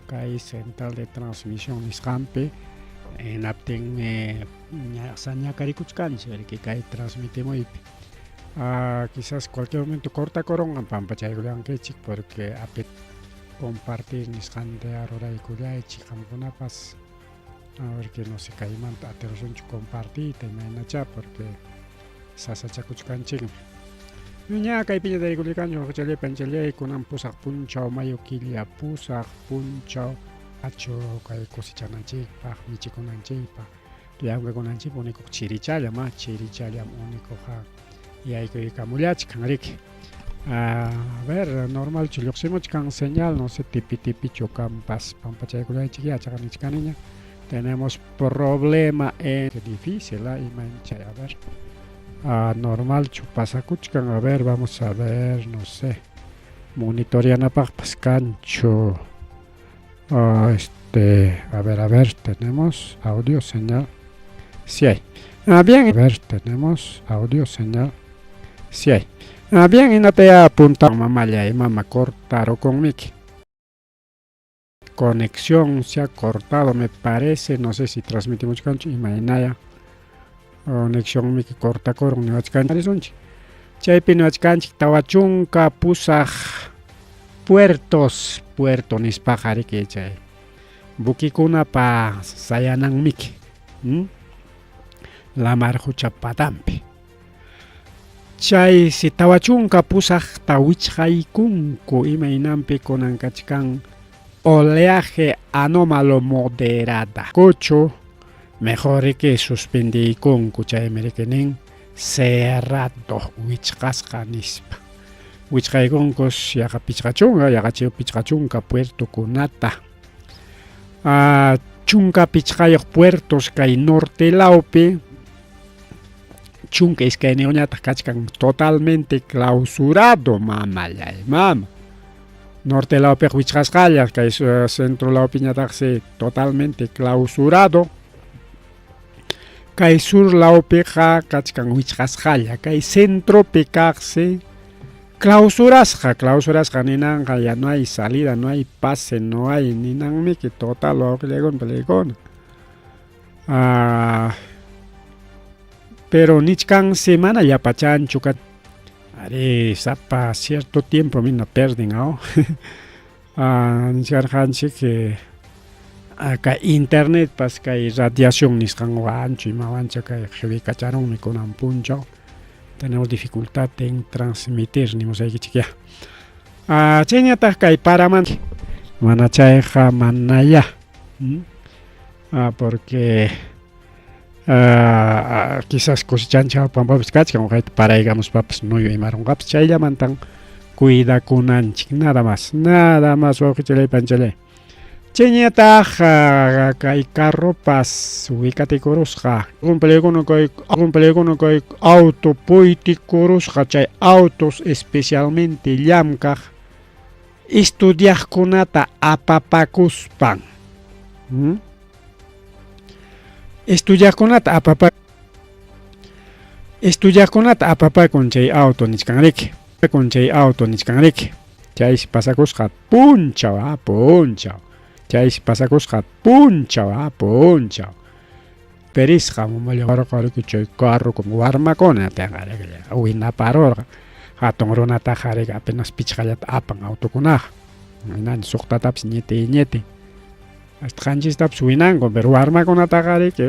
Kay central de transmisión nisqanpi hinaptinmi ñakarikuchkanchik riki kay transmitimuypi. Quizás cualquier momento cortakurunqam, pampachaykullankichik, porque api compartir nisqanta ruraykullaychik qamkunapas, porque no sé kaymanta atirusunchu compartiyta, imaynachá, porque sasachakuchkanchikmi. Ña kaypiña tarikullkanchik, wawqichalay, panchalay, kunan 8 punchaw, mayo killa 8 punchaw, achu kay cosechananchikpaq, michikunanchikpaq, llamkakunanchikpaq único chirichallam, chirichallam únicoqa yaykuykamullachkan riki. A ver, normalchu lluqsimuchkan señal? No sé, tipi tipichu kanpas, pampachaykullaychik ya, chaqa nichkaniña. Tenemos problema en difícil, imanchay, a ver. Normalchu pasakuchkan? A ver, vamos a ver, no sé. Monitoreanapaqpas kanchu. A ver, a ver, tenemos audio, señal. Sí hay. Ah, bien, a ver, tenemos audio, señal. Sí hay. Ah, bien, hinataya apunta mamalla y mama cortarukunmiki. Conexión se ha cortado, me parece, no sé si transmitimos kanchu, imaynaya. Conexión miki cortakurun niwachkanchik. Chaypi niwachkanchik 48 puertos, puerto nispaqa riki chay buquikunapa sayananmiki, Lamar qucha patanpi. Chaysi 48ta wichqaykunku, imaynanpi kunan kachkan oleaje anómalo moderada. Kuchu mejor riki suspendiykunku, chaymi riki nin cerrado, wichqasqa nispa. Wichqaykunkus yaqa 50, yaqa 50 puertokunata. 15 puertos kay norte lawpi, 12ñataq kachkan totalmente clausurado, mamallay mama. Norte lawpiqa wichqasqalla, kay centro lawpiñataqsi totalmente clausurado. Kay sur lawpiqa kachkan wichqasqalla, kay centropi kaqsi clausurasqa. Clausurasqa ninanqa ya no hay salida, no hay pase, no hay ninanmiki total, wawqillaykuna, palaykuna. Pero nichkansi mana llapachanchu, ari sapa cierto tiempo mina perden, aw. Nichkarqanchik kay internet pas kay radiación nisqanwanchu imawancha kay qhiwikacharunmi kunan punchaw. Tenemos dificultad en transmitir nimusaykichik ya. Chayñataq kay paraman mana chayqa manaya. Porque quizás cosechanchik pampapis kachkan, waqayta paraykamuspapas nuyu imarunqapas, chayllamantan cuidakunanchik, nada más, nada más, wawqichalay, panchalay. Chayñataq kay carropas wikatikurusqa. Cumpleykuna kay cumpleykuna kay auto puytikurusqa, chay autos especialmente llamkaq estudiaqkunata apapakuspan. Estudiaqkunata apapa estudiaqkunata apapakun chay auto nichkan riki. Kun chay auto nichkan riki. Chaysi pasakusqa punchaw, punchaw. Chaysi pasakusqa punchaw, punchaw. Perisqa mamalla riki chay carro como warmakuna winaparurqa. Hatun runataqa riki apenas pichqallata apan autokunaqa. Hinani suqtatapas ñiti ñiti. Hasta qanchistapas winanku, pero warmakunataqa riki.